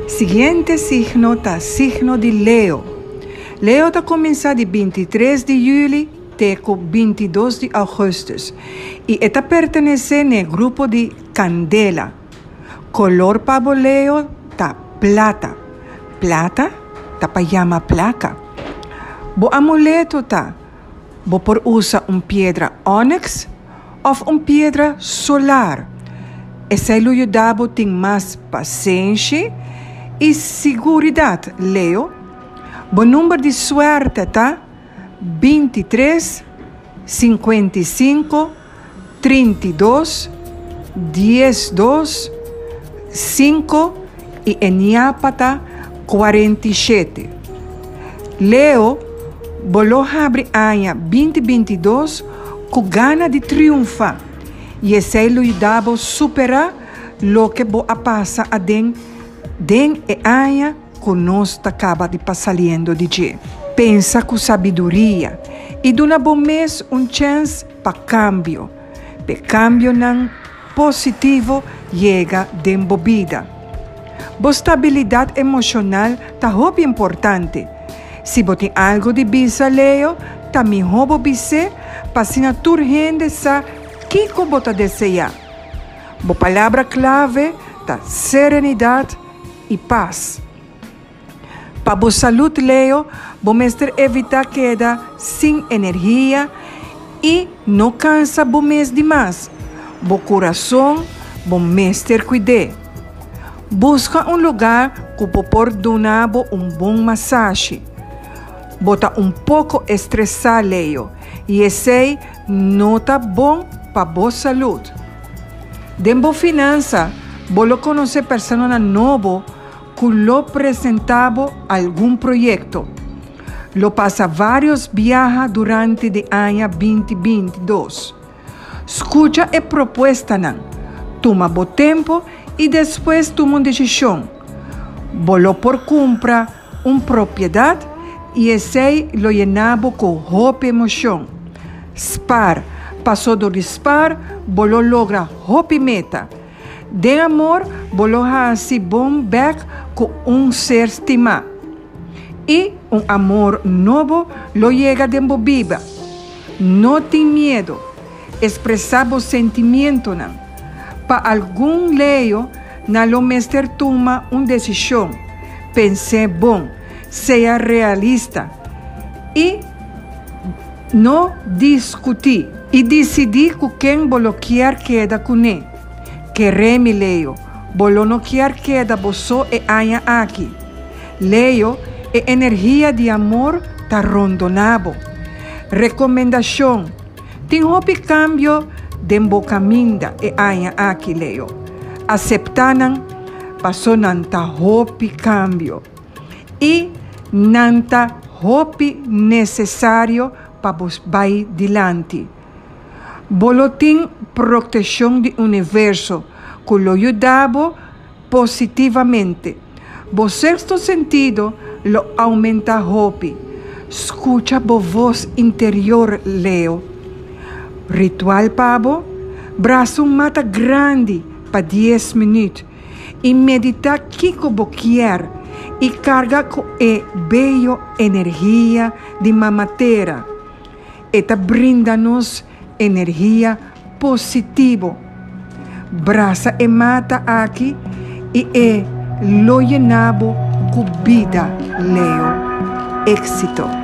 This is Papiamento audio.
Siguiente signo ta signo di Leo. Leo ta kuminsá di 23 di yüli te ku 22 di ougùstùs i e ta pertenesé na e grupo di kandela. Kolor pa bo Leo ta plata. Plata ta pa yama plaka. Bo amuleto ta, bo por usa un piedra òniks òf un piedra solar. Esei lo yuda bo tin mas pasenshi i siguridat, Leo. Bo number di suerte ta 23, 55, 32, 12, 5 i e niapa ta 47. Leo, bo lo habri aña 2022 ku gana di triunfá i esei lo yuda bo superá loke bo a pasa aden den e aña ku nos ta kaba di pa saliendo di dje. Pensa ku sabiduria i duna bo mes un chèns pa kambio, p'e kambionan positivo yega den bo bida. Bo stabilidat emoshonal ta hopi importante. Si bo tin algu di bisa Leo, ta mihó bo bis'é pa asina tur hende sa kiko bo ta deseá. Bo palabra klave ta serenidat i pas. Pa bo salud Leo, bo mester evita keda sin energia y no cansa bo mes di mas. Bo curason bo mester cuid'é. Busca un lugar cu bo por duna bo un bon masashi. Bo ta un poco estresa Leo y esey no ta bon pa bo salud. Den bo finansa bo lo conoce personanan nobo ku lo presentá bo algun proyekto. Lo pasa vários biaha durante di aña 2022. Skucha e propuestanan, tuma bo tempu i despues tuma un desishon. Bo lo por kumpra un propiedat i esei lo yena bo ku hopi emoshon. Spar, paso dor di spar bo lo logra hopi meta. Den amor bo lo hasi bon bek ku un ser stimá. I un amor nobo lo yega den bo biba. No tin miedu, espresá bo sentimientonan. Pa algun Leo nan lo mester tuma un desishon. Pens'é bon, sea realista i no diskutí. I disidí ku ken bo lo kier keda kuné. Keré mi Leo, bo lo no kier keda bo so e aña aki. Leo, e energia di amor ta rondoná bo. Rekomendashon, Tin hopi kambio den bo kaminda e aña aki, Leo. Aseptá nan, paso nan ta hopi kambio i nan ta hopi nesesario pa bo bai dilanti. Bo lo tin proteccion di universo cu lo yuda bo positivamente. Bo sexto sentido lo aumenta hopi. Scucha bo voz interior, Leo. Ritual pa bo, Brasa un mata grandi pa dies minuut y medita kico bo kier y carga cu e bello energia di Mama Tera. E ta brinda nos energia positivo. Brasa e mata aki i e lo yena bo ku bida, Leo. Éksito!